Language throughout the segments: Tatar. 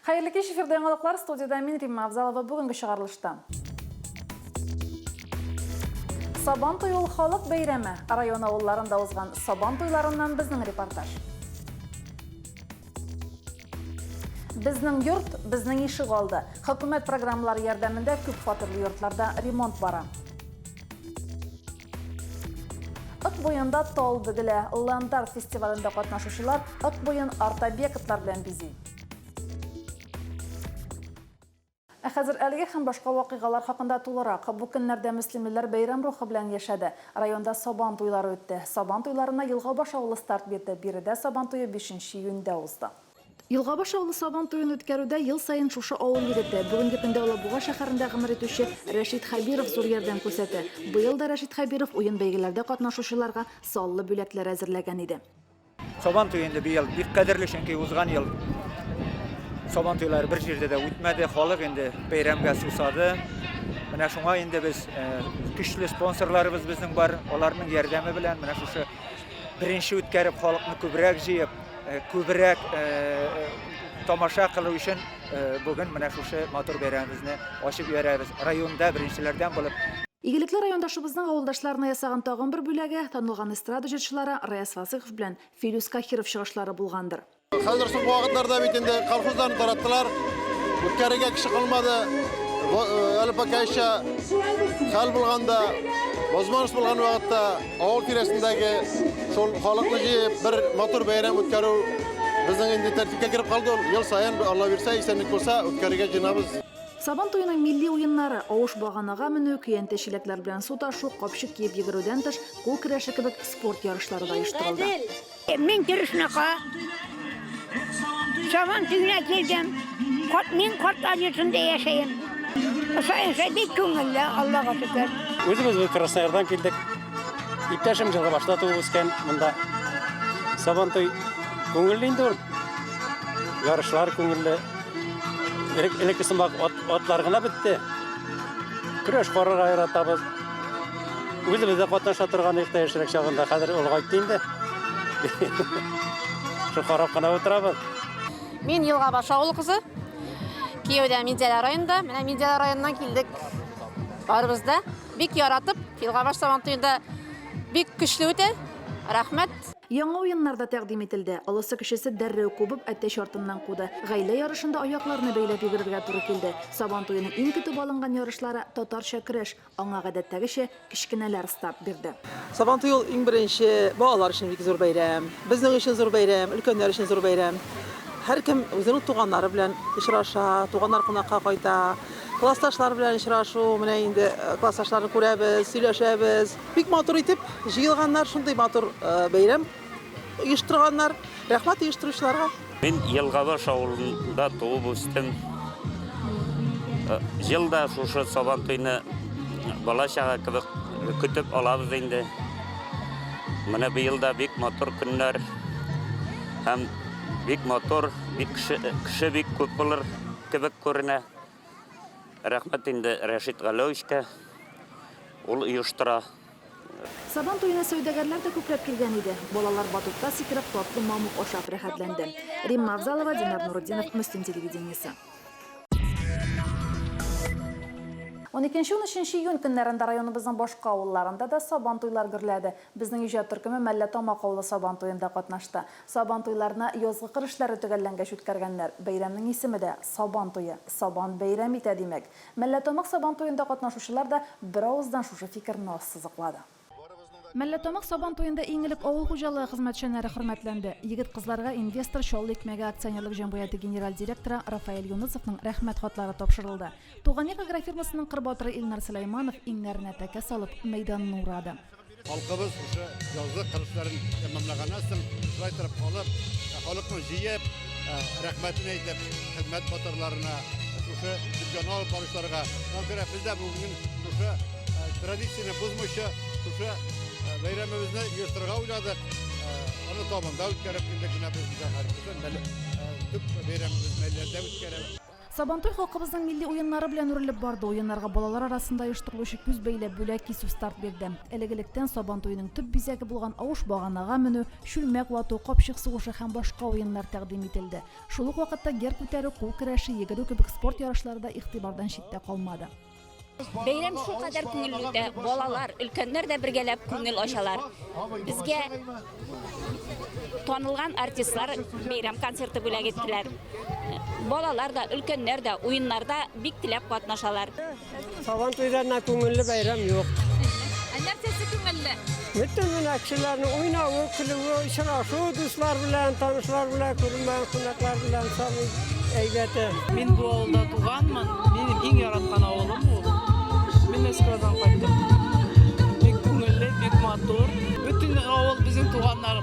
Хәерле кич, эфирда яңалыклар, студиядә мин Римма Авзалова бүгенге чыгарылышта. Сабан туе ул халык бәйрәме. Район авылларында узган Сабан туйларыннан безнең репортаж. Безнең йорт, безнең ишек алды. Хөкүмәт программалары ярдәмендә күп фатирлы йортларда ремонт бара. Ык буенда тал бөгелә. Ленд-арт фестивалендә катнашучылар Ык буен арт-объектлар белән бизи. Ә хәзер әлеге һәм башка вакыйгалар хакында тулырак. Бу көннәрдә мөслимлеләр бәйрәм рухы белән яшәде. Районда Сабан туйлары үтте. Сабан туйларына Елгабаш авылы старт бирде. Биредә Сабан туе бишенче июньдә узды. Елгабаш авылы Сабан туен үткәрүдә ел саен шушы авыл егете, бүгенге көндә Алабуга шәһәрендә гомер итүче Рәшит Хәбиров зур ярдәм күрсәтә. Быел да Рәшит Хәбиров уен-бәйгеләрдә катнашучыларга саллы бүләкләр әзерләгән иде. Сабан туе инде быел бик кадерле, чөнки узган ел Сабан туйлары бер җирдә дә үтмәде, халык инде бәйрәмгә сусады. Менә шуңа инде без э, көчле спонсорларыбыз безнең бар, аларның ярдәме белән менә шушы беренче үткәреп халыкны күбрәк җыеп, э, күбрәк э, тамаша кылу өчен бүген менә шушы матур бәйрәмебезне ачып җибәрәбез. Районда беренчеләрдән булып. Игелекле райондашыбызның авылдашларына ясаган тагын бер бүләге, танылган эстрада җырчылары Раяз Фасыйхов белән Филүс Каһиров чыгышлары булгандыр. Хәзер соңгы вакытларда бит инде колхозларны тараттылар. Үткәрергә кеше калмады. Әле пока еще хәл булганда, возможность булган вакытта авыл тирәсендәге шул халыкны җыеп бер матур бәйрәм үткәрү безнең инде тәртипкә кереп калды ул. Ел саен, Алла бирсә, исәнлек булса, үткәрергә җыенабыз. Сабан туеның милли уеннары, авыш баганага менү, көянтә-чиләкләр белән су ташу, капчык киеп йөгерүдән тыш, кул көрәше кебек спорт ярышлары да оештырылды. Мин Тырышныкка Сабан туена килдем. Карт, мин картлар йортында яшәем. Ошай, бик күңелле, Аллага шөкер. Үзебез без Красноярдан килдек. Иптәшем Җылгабашта туып үскән монда. Сабантуй күңелле инде ул. Ярышлар күңелле. Элек элекке сымак ат, атлар гына бетте. Көрәш карарга яратабыз. Үзебез дә катнаша торган идек тә яшьрәк чагында. Хәзер олыгайтты инде. Шул карап кына утырабыз. Мин Елгабаш авылы кызы. Кияүдә Минзәлә районында. Менә Минзәлә районыннан килдек. Барыбыз да бик яратып, Елгабаш Сабантуенда бик көчле үтә. Рәхмәт. Яңа уеннар да тәкъдим ителде. Олысы-кечесе дәррәү кубып, әтәч артыннан куды. Гаилә ярышында аякларны бәйләп йөгерергә туры килде. Сабан туеның иң көтеп алынган ярышлары, татарча көрәш. Аңа, гадәттәгечә, кечкенәләр старт бирде. Сабан туе ул иң беренче балалар өчен бик зур бәйрәм. Безнең өчен зур бәйрәм, өлкәннәр өчен зур бәйрәм. Һәркем үзенең туганнары белән очраша, туганнар кунакка кайта. Классташлар белән очрашу, менә инде классташларны күрәбез, сөйләшәбез. Бик матур итеп җыелганнар, шундый матур бәйрәм оештырганнар. Рәхмәт оештыручыларга. Мин Елгабаш авылында туып үстем. Ел да шушы Сабантуйны бала-чага кебек көтеп алабыз инде. Менә быел да бик матур көннәр һәм бик матур, бик кеше, кеше бик күп булыр кебек күренә. Рәхмәт инде Рәшит Галәвичкә, ул оештыра. Сабан туена сәүдәгәрләр дә күпләп килгән иде. Балалар батутта сикереп, татлы мамык ашап рәхәтләнде. Римма Авзалова, Динар Нурутдинов, Мөслим телевидениесе. Уникенче-унөченче июнь көннәрендә районыбызның башка авылларында да Сабан туйлар гөрләде. Безнең иҗат төркеме Мәлләтамак авылы Сабан туенда катнашты. Сабан туйларны язгы кыр эшләре төгәлләнгәч үткәргәннәр. Бәйрәмнең исеме дә, Сабан туе. Сабан бәйрәм итә, димәк. Мәлләтамак Сабан туенда катнашучылар да беравыздан шушы фикерне ассызыклады. Мәлләтамак Сабан туенда иң элек авыл хуҗалыгы хезмәтчәннәре хөрмәтләнде. Егет-кызларга инвестор Чаллы икмәге акционерлык җәмгыяте генераль директоры Рафаэль Юнысовның Рәхмәт хатлары тапшырылды. Туган як агрофирмасының кыр батыры Илнар Сөләйманов иңнәренә тәкә салып, мәйданны урады. Халкыбыз шушы язгы кыр эшләрен тәмамлаганнан соң, шулай торып халык, халыкны җыеп, рәхмәтен әйтеп, хезмәт батырларына, шушы дөньяны алып баручыларга. Шуңа күрә без дә бүген шушы традицияне бозмыйча, шушы бәйрәмебезне оештырырга уйладык. Аны табында үткәреп килдек менә без. Төп бәйрәмебез мәлләрдә үткәрәбез. Сабантуй халкыбызның милли уеннары белән үрелеп барды. Уеннарга балалар арасында оештырылучы күз бәйләп бүләк кисү старт бирде. Элек-электән Сабан туеның төп бизәге булган авыш баганага менү, чүлмәк вату, капчык сугышы һәм башка уеннар тәкъдим ителде. Шул ук вакытта гер күтәрү, кул көрәше, йөгерү кебек спорт ярышлары да игътибардан читтә калмады. Бәйрәм шулкадәр күңелле үтә, балалар, өлкәннәр дә бергәләп күңел ачалар. Безгә танылган артистлар бәйрәм концерты бүләк иттеләр. Балалар да, өлкәннәр дә уеннарда бик теләп катнашалар. Сабан туйдан да күңелле бәйрәм юк. Ә нәрсәсе күңелле? Бөтен менә кешеләрнең уйнавы, көлүе, очрашу дуслар белән, танышлар белән, күренмәгән кунаклар белән самый әйбәте. Мин бу авылда туганмын. Минем иң яраткан авылым ул. Мин Мәскәүдән кайттым. Бик күңелле, бик матур. Бөтен авыл безнең туганнар.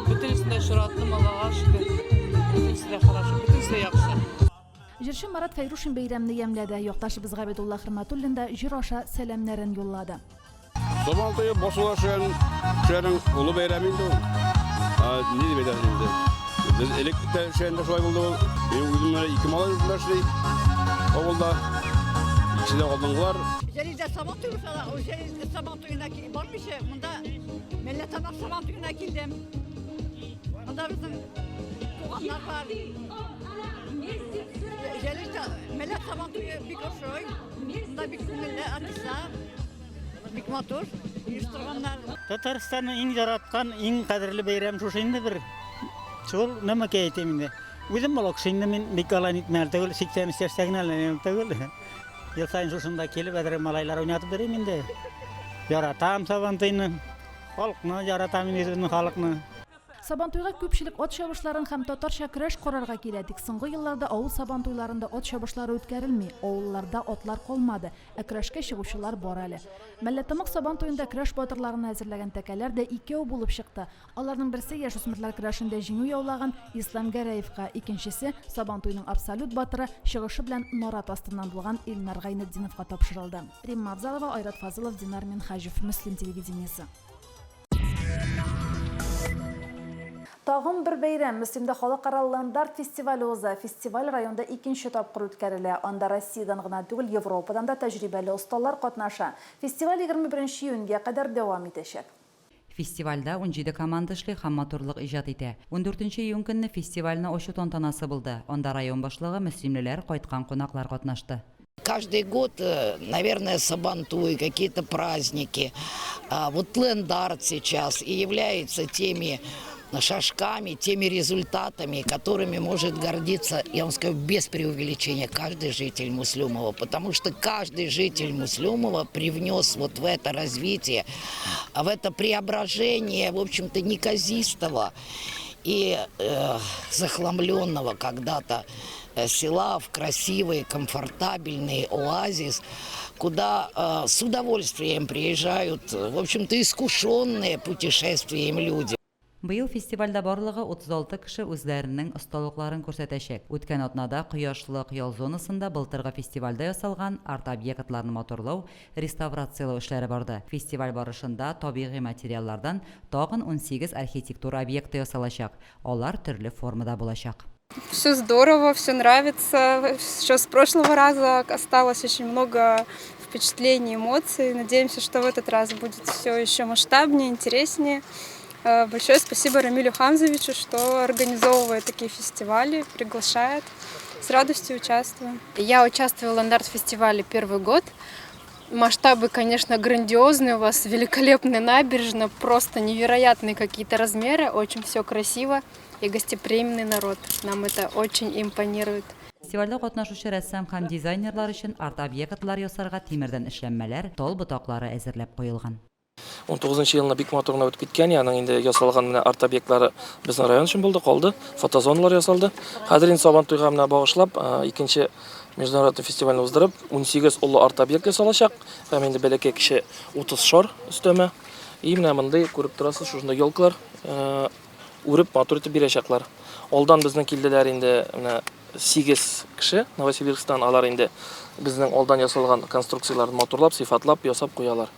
Бөтенесен дә очраттым, Аллага шөкер. Бөтенесе дә хорошо, бөтенесе дә яхшы. Җырчы Марат Фәйрушин бәйрәмне ямьләде. Якташыбыз Габидулла Хөрмәтуллин да җыр аша сәламнәрен юллады. Сабан туе басуда эшләгән кешеләрнең олы бәйрәме инде ул. Ни дип әйтәсең инде? Без элек тә эшләгәндә шулай булды ул. Минем үзем менә ике малай белән эшли авылда. Икесе дә алдынгылар. Җәлилдә Сабан туе булса да, ул Җәлил Сабан туена бармыйча, монда Мәлләтамак Сабан туена килдем. Монда безнең туганнар бар. Җәлилдә Мәлләт Сабан туе бик ошый. Монда бик күңелле артистлар. Бик матур оештырганнар. Татарстанның иң яраткан, иң кадерле бәйрәм шушы инде бер. Шул нәмәкәй әйтәм инде. Үзем олы кеше инде мин бик алай нитмәле түгел, 83 яшьтә генә әле түгел. Ел саен шушында килеп әзрәк малайлар уйнатып йөрим инде. Яратам Сабантуйны. Халыкны яратам инде үзебезнең халыкны. Сабантуйга күпчелек ат чабышларын һәм татарча көрәш карарга килә, тик соңгы елларда авыл сабантуйларында ат чабышлары үткәрелми, авылларда атлар калмады, ә көрәшкә чыгучылар бар әле. Мәлләтамак сабан туенда көрәш батырларына әзерләгән тәкәләр дә икәү булып чыкты. Аларның берсе яшүсмерләр көрәшендә җиңү яулаган Ислам Гәрәевка, икенчесе, сабан туеның абсолют батыры, чыгышы белән Нарат Астыннан булган Илнар Гайнетдиновка тапшырылды. Римма Абзалова, Айрат Фазылов, Динар Минһаҗев, Мөслим телевидениесе. Тагын бер бәйрәм, Мөслимдә халыкара ленд-арт фестивале уза. Фестиваль районда икенче тапкыр үткәрелә. Анда Россиядән гына түгел, Европадан да тәҗрибәле осталар катнаша. Фестиваль 21 июньгә кадәр дәвам итәчәк. Фестивальдә унҗиде команда эшли һәм матурлык иҗат итә. Ундүртенче июнь көнне фестивальне ачу тантанасы булды. Анда район башлыгы, мөслимлеләр, кайткан кунаклар катнашты. Каждый год, э, наверное, Сабантуй, какие-то праздники. А, вот ленд-арт сейчас и является теми шажками, теми результатами, которыми может гордиться, я вам скажу, без преувеличения, каждый житель Муслюмова. Потому что каждый житель Муслюмова привнес вот в это развитие, в это преображение, в общем-то, неказистого и э, захламленного когда-то э, села в красивый, комфортабельный оазис, куда э, с удовольствием приезжают, в общем-то, искушенные путешествием люди. Быел фестивальдә барлыгы 36 кеше үзләренең осталыкларын күрсәтәчәк. Үткән атнада Кояшлык ял зонасында былтыргы фестивальдә ясалган арт-объектларны матурлау, реставрацияләү эшләре барды. Фестиваль барышында табигый материаллардан тагын 18 архитектура объекты ясалачак. Алар төрле формада булачак. Все здорово, все нравится. Еще с прошлого раза осталось очень много впечатлений, эмоций. Надеемся, что в этот раз будет все еще масштабнее, интереснее. Большое спасибо Рамилю Хамзовичу, что организовывает такие фестивали, приглашает. С радостью участвую. Я участвую в ленд-арт-фестивале первый год. Масштабы, конечно, грандиозные у вас, великолепная набережная, просто невероятные какие-то размеры, очень все красиво и гостеприимный народ. Нам это очень импонирует. Фестивальдә катнашучы рәссам һәм дизайнерлар өчен арт-объектлар ясарга тимердән эшләнмәләр, тал ботаклары әзерләп куелган. 19 елны бик матур гына үтеп киткән, аның инде ясалган менә арт-объектлары безнең район өчен булды, калды, фотозоналар ясалды. Хәзер инде Сабантуйга менә багышлап, икенче международный фестивальне уздырып, 18 олы арт-объект ясалачак, һәм инде бәләкәй кече 30 шар өстәмә. И менә мондый күреп торасыз, шушында елкалар үреп матур итеп бирәчәкләр. Алдан безнең килделәр инде менә 8 кеше Новосибирсктан, алар инде безнең алдан ясалган конструкцияләрне матурлап, сыйфатлап ясап куялар.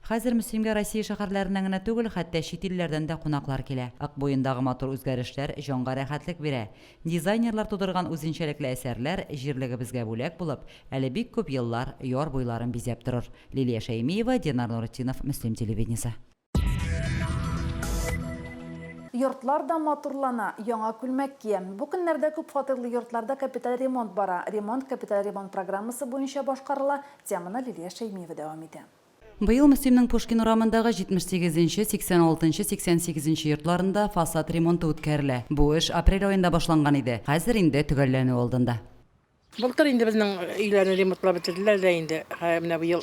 Хәзер Мөслимгә Россия шәһәрләреннән генә түгел, хәтта чит илләрдән дә кунаклар килә. Ык буендагы матур үзгәрешләр җанга рәхәтлек бирә. Дизайнерлар тудырган үзенчәлекле әсәрләр җирлегебезгә бүләк булып, әле бик күп еллар яр буйларын бизәп торыр. Лилия Шәймиева, Динар Нуретдинов, Мөслим телевидениесе. Йортлар да матурлана, яңа күлмәк кия. Бу көннәрдә күп фатирлы йортларда капиталь ремонт бара. Ремонт капиталь ремонт программасы буенча башкарыла, теманы Лилия Шәймиева дәвам итә. Быел Мөслимнең Пушкин урамындагы 78 нче, 86 нчы, 88 нче йортларында фасад ремонты үткәрелә. Бу эш апрель аенда башланган иде, хәзер инде төгәлләнү алдында. Былтыр инде безнең өйләрне ремонтлап бетерделәр дә инде. Хә, менә быел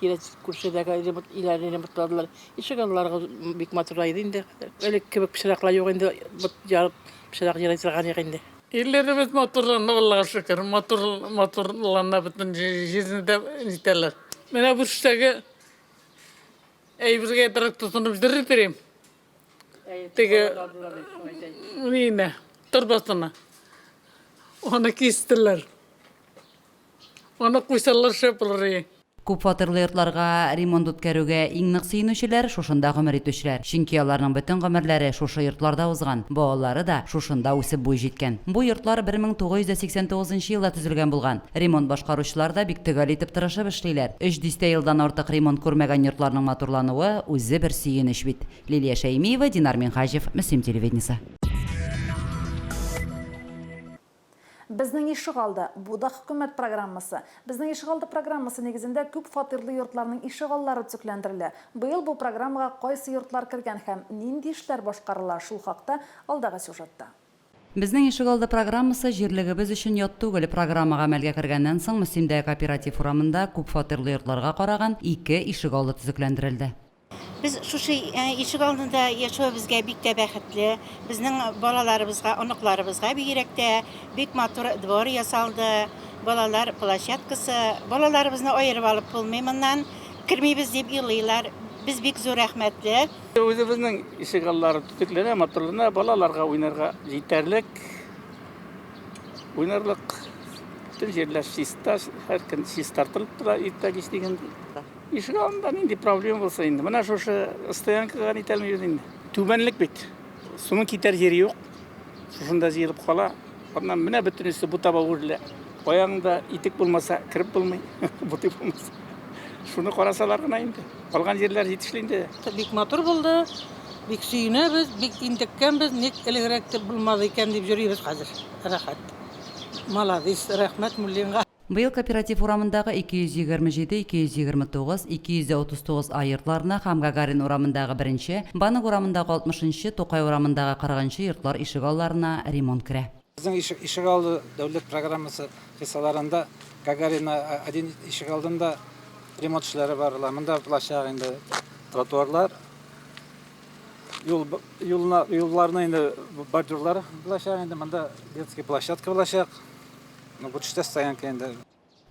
тирә күршедәге ремонт өйләрне ремонтладылар. Ишек аллары бик матурайды инде. Элек кебек пычраклар юк инде, бот ярып пычрак җырлый торган юк инде. Өйләребез матурлана, Аллага шөкер, матур, матурлана бөтен җирне дә нитәләр. Менә бу төштәге әйбергә ерак тотынып йөри торыйм. Теге ниенә, торбасына. Аны кистеләр. Аны куйсалар шәп булыр иде. Күпфатирлы йортларга ремонт үткәрүгә иң нык сөенүчеләр, шушында гомер итүчеләр. Чөнки аларның бөтен гомерләре шушы йортларда узган, балалары да шушында үсеп буй җиткән. Бу йортлар 1989 нчы елда төзелгән булган. Ремонт башкаручылар да бик төгәл итеп тырышып эшлиләр. Өч дистә елдан артык ремонт күрмәгән йортларның матурлануы үзе бер сөенеч бит. Лилия Шәймиева, Динар Минһаҗев, Мөслим телевидениесе. Безнең ишегалды, бу да хөкүмәт программасы. Безнең ишегалды программасы нигезендә күп фатирлы йортларның ишегаллары төзекләндерелә. Быел бу программага кайсы йортлар кергән һәм нинди эшләр башкарыла, шул хакта алдагы сюжетта. Безнең ишегалды программасы җирлегебез өчен ят түгел. Программа гамәлгә кергәннән соң Мөслимдәге Кооператив урамында күпфатирлы йортларга караган ике ишегалды төзекләндерелде. Без шушы ишегалдында яшәвебезгә бик тә бәхетле. Безнең балаларыбызга, оныкларыбызга бигрәк тә бик матур двор ясалды, балалар площадкасы. Балаларыбызны аерып алып булмый моннан. Кермибез дип елыйлар. Без бик зур рәхмәтле. Үзебезнең ишегаллары төзекләнә, матурлана, балаларга уйнарга җитәрлек. Уйнарлык бөтен җирләр чиста, һәр көн чистартылып тора иртә-кич дигәндәй. Ишек алдында нинди проблема булса инде. Менә шушы стоянкага нитәлмибез инде. Түбәнлек бит. Суның китәр җире юк. Шушында җыелып кала. Аннан менә бөтенесе бу таба үрелә. Аягыңда итек булмаса, кереп булмый. Бутый булмаса. Шуны карасалар гына инде. Калган җирләр җитешле инде. Бик матур булды. Бик сөенәбез, бик интеккәнбез. Ник элегрәк булмады икән дип йөрибез хәзер. Рәхәт. Маладис, рәхмәт Муллинга. Быел Кооператив урамындагы 227, 229, 239 А йортларына һәм Гагарин урамындагы беренче, Банк урамындагы 60 нчы, Тукай урамындагы 40 нчы йортлар ишегалларына ремонт керә. Безнең ишегалды дәүләт программасы кысаларында Гагарина 1 ишегалдында ремонт эшләре барыла. Монда булачак инде тротуарлар, юл, юлна, юлларны инде бордюрлар булачак инде, монда детский площадка булачак. Ну, бу төштә стоянка инде.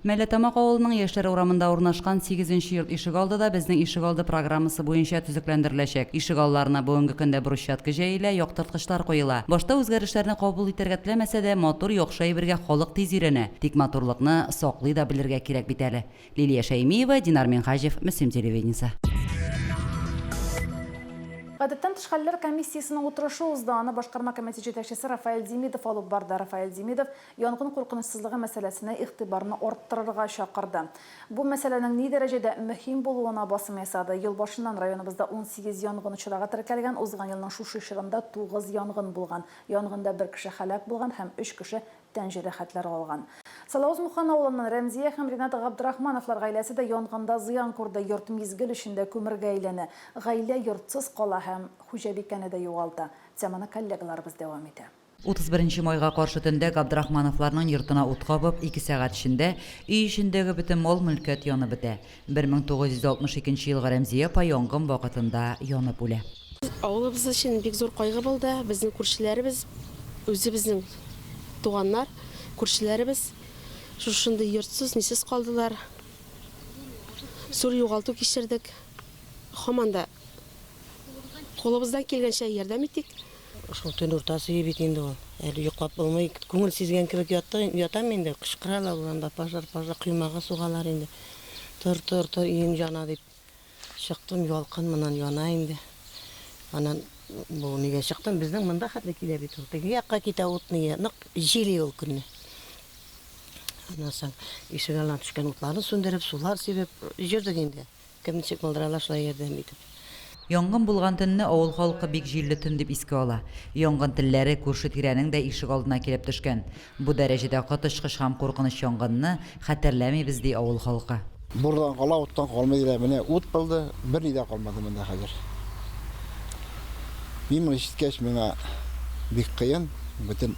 Мәлләтамак авылының Яшьләр урамында урнашкан сигезенче йорт ишегалды да Безнең ишегалды программасы буенча төзекләндереләчәк. Ишегалларына бүгенге көндә брусчатка җәелә, яктырткычлар куела. Башта үзгәрешләрне кабул итәргә теләмәсә дә, матур, яхшы әйбергә халык тиз өйрәнә. Тик матурлыкны саклый да белергә кирәк бит әле. Лилия Шәймиева, Динар Минһаҗев, Мөслим телевидениесе. Гадәттән тыш хәлләр комиссиясенең утырышы узды. Аны башкарма комитет җитәкчесе Рафаэль Демидов алып барды. Рафаэль Демидов янгын куркынычсызлыгы мәсьәләсенә игътибарны арттырырга чакырды. Бу мәсьәләнең ни дәрәҗәдә мөһим булуына басым ясады. Ел башыннан районыбызда 18 янгын очрагы теркәлгән, узган елның шушы чорында 9 янгын булган. Янгында бер кеше һәлак булган һәм өч кеше тән җәрәхәтләре алган. Салауз Мухан авылыннан Рәмзия һәм Ринат Габдрахмановлар гаиләсе дә янгында зыян күрде, йорт мизгел эчендә күмергә әйләнә. Гаилә йортсыз кала һәм хуҗабикәне дә югалта. Теманы коллегаларыбыз дәвам итә. 31 нче майга каршы төндә Габдрахмановларның йортына ут кабып, ике сәгать эчендә өй эчендәге бөтен мал-мөлкәт янып бетә. 1962 нче елгы Рәмзия апа янгын вакытында янып үлә. Авылыбыз өчен бик зур кайгы булды. Безнең күршеләребез, үзебезнең туганнар, күршеләребез шушындый йортсыз, нисез калдылар. Зур югалту кичердек. Һаман да кулыбыздан килгәнчә ярдәм итик. Шул төн уртасы бит инде ул. Әле йоклап булмый. Күңел сизгән кебек ятты, ятам инде. Кычкыралар ул анда, пожар, пожар, коймага сугалар инде. Тор, тор, тор, өең яна дип. Чыктым, ялкын моннан яна инде. Аннан бу нигә чыктым, безнең монда хәтле килә бит ул. Теге якка китә ут нигә, нык җил ул көнне. Аннан соң ишек алдына төшкән утларны сүндереп, сулар сибеп йөрдек инде. Кем ничек булдыра ала, шулай ярдәм итеп. Янгын булган төнне авыл халкы бик җилле төн дип искә ала. Янгын телләре күрше-тирәнең дә ишек алдына килеп төшкән. Бу дәрәҗәдә коточкыч һәм куркыныч янгынны хәтерләмибез, ди авыл халкы. Бурдан кала, уттан калмый диләр. Менә ут булды, берни дә калмады монда хәзер. Мин моны ишеткәч, миңа бик кыен. Бөтен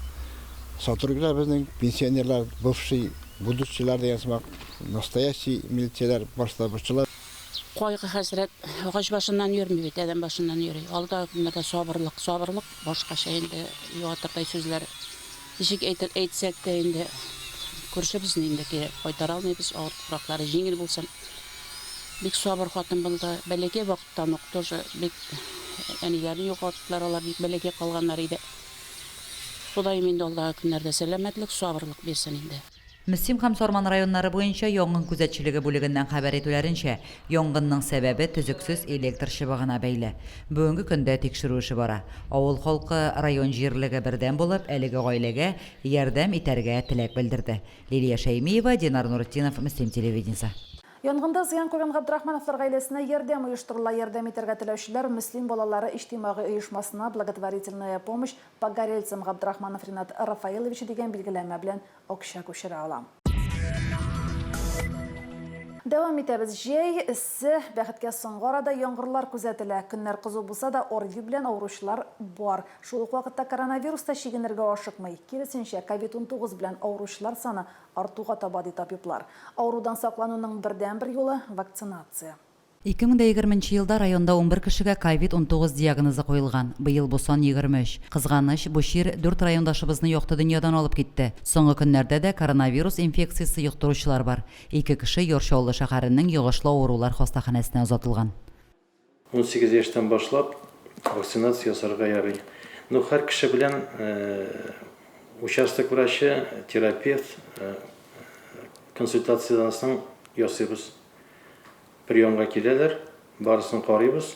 сотрудниклар безнең, пенсионерлар, бывший, будущийлар дигән сымак, настоящий милицияләр барысы да борчыла. Кайгы-хәсрәт агач башыннан йөрми бит, адәм башыннан йөри. Алдагы көннәрдә сабырлык, сабырлык, башкача инде юатырдай сүзләр ничек әйтер, әйтсәк тә инде күршебезне инде кире кайтара алмыйбыз, авыр туфраклары җиңел булсын. Бик сабыр хатын булды. Бәләкәй вакыттан ук тоже бик әниләрен югалттылар, алар бик бәләкәй калганнар иде. Ходаем инде алдагы көннәрдә сәламәтлек, сабырлык бирсен инде. Мөслим һәм Сарман районнары буенча янгын күзәтчелеге бүлегеннән хәбәр итүләренчә, янгынның сәбәбе төзексез электр чыбыгына бәйле. Бүгенге көндә тикшерү эше бара. Авыл халкы, район җирлеге бердәм булып, әлеге гаиләгә ярдәм итәргә теләк белдерде. Лилия Шәймиева, Динар Нуретдинов, Мөслим телевидениесе. Янгында зыян күргән Габдрахмановлар гаиләсенә ярдәм оештырыла. Ярдәм итәргә теләүчеләр Мөслим балалары иҗтимагый оешмасына Благотворительная помощь погорельцам Габдрахманов Ринат Рафаилович дигән билгеләмә белән акча күчерә ала. Дәвам итәбез. Җәй эссе, бәхеткә соңгы арада яңгырлар күзәтелә. Көннәр кызу булса да, ОРВИ белән авыручылар бар. Шул ук вакытта коронавирус та чигенергә ашыкмый. Киресенчә, ковид 19 белән авыручылар саны артуга таба, ди табиблар. Авырудан саклануның бердәнбер юлы, вакцинация. 2020 нче елда районда 11 кешегә ковид 19 диагнозы куелган. Быел бу сан 23. Кызганыч, бу чир дүрт райондашыбызны якты дөньядан алып китте. Соңгы көннәрдә дә коронавирус инфекциясе йоктыручылар бар. Ике кеше Яр Чаллы шәһәренең йогышлы авырулар хастаханәсенә озатылган. 18 яшьтән башлап вакцинация ясарга ярый. Ну, һәр кеше белән участок врачы, терапевт консультациядән соң ясыйбыз. Приемга киләләр, барысын карыйбыз,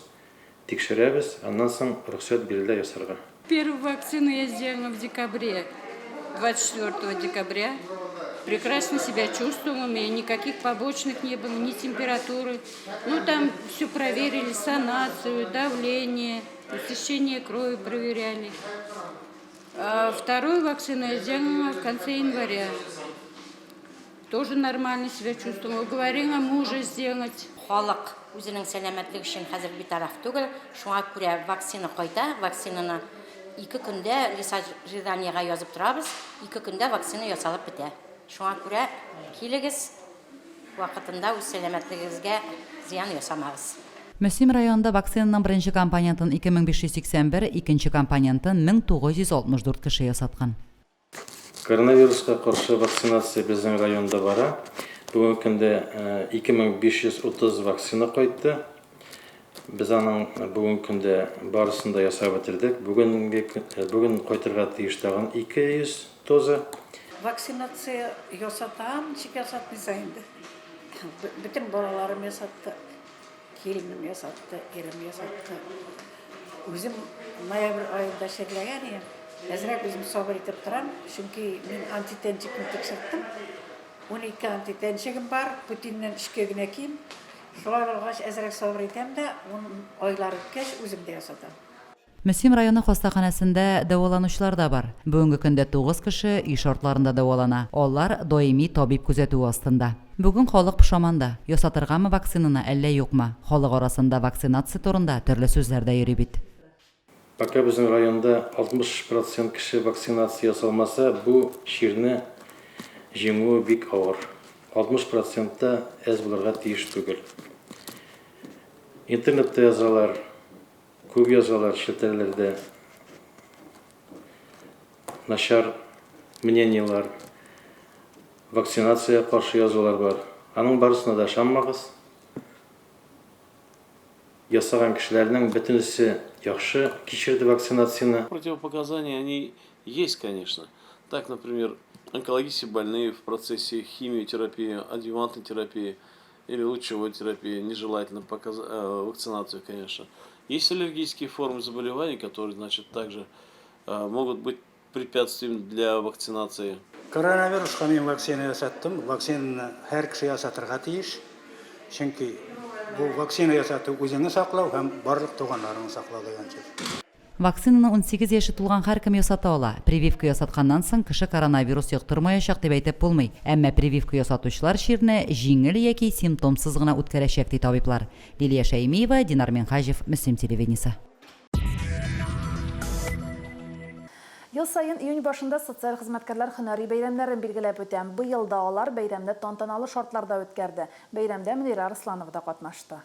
тикшерәбез, аннан соң рөхсәт бирелә ясарга. Первую вакцину я сделала в декабре, 24 декабря. Прекрасно себя чувствовала, у меня никаких побочных не было, ни температуры. Ну, там все проверили, санацию, давление, насыщение крови проверяли. А вторую вакцину я сделала в конце января. Тоже нормально себя чувствовала. Говорила мужа сделать. Халык үзенең сәламәтлеге өчен хәзер битараф түгел, шуңа күрә вакцина кайта, вакцинаны ике көндә лист ожиданиегә язып торабыз, ике көндә вакцина ясалып бетә. Шуңа күрә килегез, вакытында үз сәламәтлегегезгә зыян ясамагыз. Мөслим районында вакцинаның беренче компонентын 2581, икенче компонентын 1964 кеше ясаткан. Коронавируска каршы вакцинация безнең районда бара. Бүгенге көндә 2530 вакцина кайтты. Без аның бүгенге көндә барысын да ясап бетердек. Бүгенге бүген кайтырга тиеш тагын 200 доза. Вакцинация ясатам, ничек ясатмыйсың инде. Бөтен балаларым ясатты. Киленем ясатты, ирем ясатты. Үзем ноябрь аенда чирләгән идем. Әзрәк үзем сабыр итеп торам, чөнки мин антитәнчекне тикшерттем. 12 антитәнчегем бар, Путиннән өчкә генә ким. Шулай булгач, әзрәк сабыр итәм дә, ун айлар үткәч, үзем дә ясатам. Мөслим районы хастаханәсендә дәваланучылар да бар. Бүгенге көндә тугыз кеше өй шартларында дәвалана. Алар даими табиб күзәтүе астында. Бүген халык пошаманда, ясатыргамы вакцинаны, әллә юкмы? Халык арасында вакцинация турында төрле сүзләр дә йөри бит. Пока безнең районда 60 процент кеше вакцинация ясалмаса, бу чирне җиңүе бик авыр. 60 процент та әз булырга тиеш түгел. Интернетта язалар, Күп язалар челтәрләрдә начар мнениелар, вакцинациягә каршы язулар бар. Аның барысына да ышанмагыз. Ясаган кешеләрнең бөтенесе яхшы кичерде вакцинацияне. Противопоказания они есть, конечно. Так, например, онкологические больные в процессе химиотерапии, адъювантной терапии. или лучевой терапии, нежелательно показ... Э, вакцинацию, конечно. Есть аллергические формы заболеваний, которые, значит, также э, могут быть препятствием для вакцинации. Коронавируска мин вакцина ясаттым. Вакцинаны һәр кеше ясатырга тиеш. Чөнки бу вакцина ясату үзеңне саклау һәм барлык туганнарыңны саклау дигән сүз. Вакцинаны 18 яше тулган һәркем ясата ала. Прививка ясатканнан соң кеше коронавирус йоктырмаячак дип әйтеп булмый. Әмма прививка ясатучылар чирне җиңел яки симптомсыз гына үткәрәчәк, ди табиблар. Лилия Шәймиева, Динар Минһаҗев, Мөслим телевидениесе. Ел саен июнь башында социаль хезмәткәрләр һөнәри бәйрәмнәрен билгеләп үтә. Быел да алар бәйрәмне тантаналы шартларда үткәрде. Бәйрәмдә Мөнирә Арсланова да катнашты.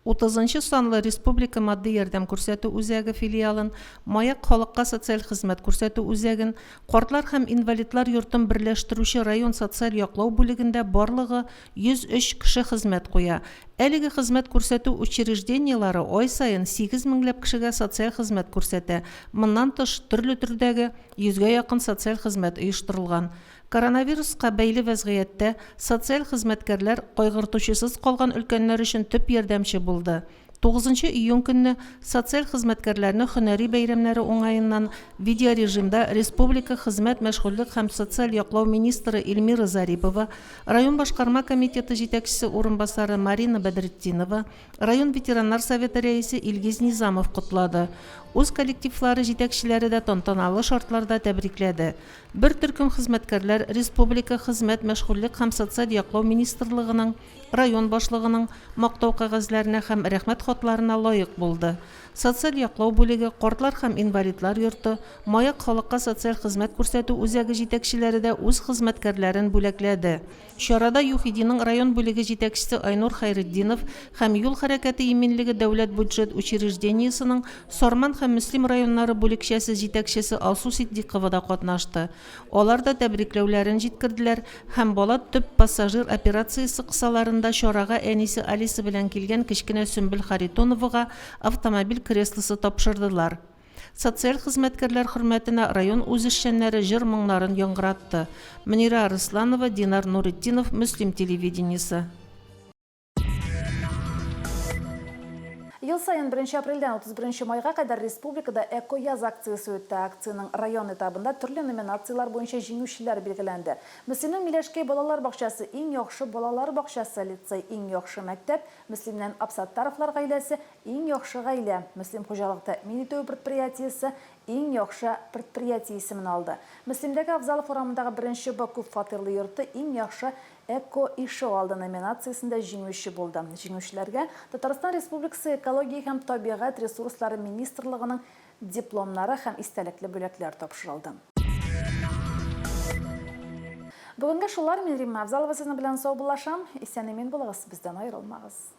Утызынчы санлы Республика матди ярдәм күрсәтү үзәге филиалын, Маяк халыкка социаль хезмәт күрсәтү үзәген, Картлар һәм инвалидлар йортын берләштерүче район социаль яклау бүлегендә барлыгы 103 кеше хезмәт куя. Әлеге хезмәт күрсәтү учреждениеләре ай саен 8 меңләп кешегә социаль хезмәт күрсәтә. Моннан тыш, төрле төрдәге йөзгә якын социаль хезмәт оештырылган. Коронавируска бәйле вәзгыятьтә социаль хезмәткәрләр кайгыртучысыз калган өлкәннәр өчен төп ярдәмче булды. Тугызынчы июнь көнне социаль хезмәткәрләрне һөнәри бәйрәмнәре уңаеннан видеорежимда республика хезмәт, мәшгульлек һәм социаль яклау министры Эльмира Зарипова, район башкарма комитеты җитәкчесе урынбасары Марина Бәдретдинова, район ветераннар советы рәисе Илгиз Низамов котлады. Үз коллективлары җитәкчеләре дә тантаналы шартларда тәбрикләде. Бер төркем хезмәткәрләр республика Хезмәт, мәшгульлек һәм социаль яклау министрлыгының, район башлыгының Мактау кәгазьләренә һәм Рәхмәт хатларына лаек булды. Социаль яклау бүлеге, картлар һәм инвалидлар йорты, Маяк халыкка социаль хезмәт күрсәтү үзәге җитәкчеләре дә үз хезмәткәрләрен бүләкләде. Чарада ЮХИДИның район бүлеге җитәкчесе Айнур Хәйретдинов һәм Юл хәрәкәте иминлеге дәүләт бюджет учреждениесенең Сарман һәм Мөслим районнары бүлекчәсе җитәкчесе Алсу Ситдикова да катнашты. Алар да тәбрикләүләрен җиткерделәр һәм Бала төп пассажир операциясе кысаларында чарага әнисе Алиса белән килгән кечкенә Сөмбел Харитоновага автомобиль креслосы тапшырдылар. Социаль хезмәткәрләр хөрмәтенә район үзешчәннәре җыр-моңнарын яңгыратты. Мөнирә Арысланова, Динар Нуретдинов, Мөслим телевидениесе. Ел саен беренче апрельдән 31 майга кадәр республикада Экояз акциясе үтте. Акциянең район этабында төрле номинацияләр буенча җиңүчеләр билгеләнде. Мөслимнең Миләшкәй балалар бакчасы Иң яхшы балалар бакчасы, лицей Иң яхшы мәктәп, Мөслимнән Абсаттаровлар гаиләсе Иң яхшы гаилә, Мөслим хуҗалык тәэмин итүе предприятиесе Иң яхшы предприятие исемен алды. Мөслимдәге Авзалов урамындагы беренче Б күп фатирлы йорты Иң яхшы эко-ишегалды номинациясендә җиңүче булды. Җиңүчеләргә Татарстан Республикасы Экология һәм табигать ресурслары министрлыгының дипломнары һәм истәлекле бүләкләр тапшырылды. Бүгенгә шулар, мин Римма Авзалова сезнең белән саубуллашам. Исән-имин булыгыз, бездән аерылмагыз.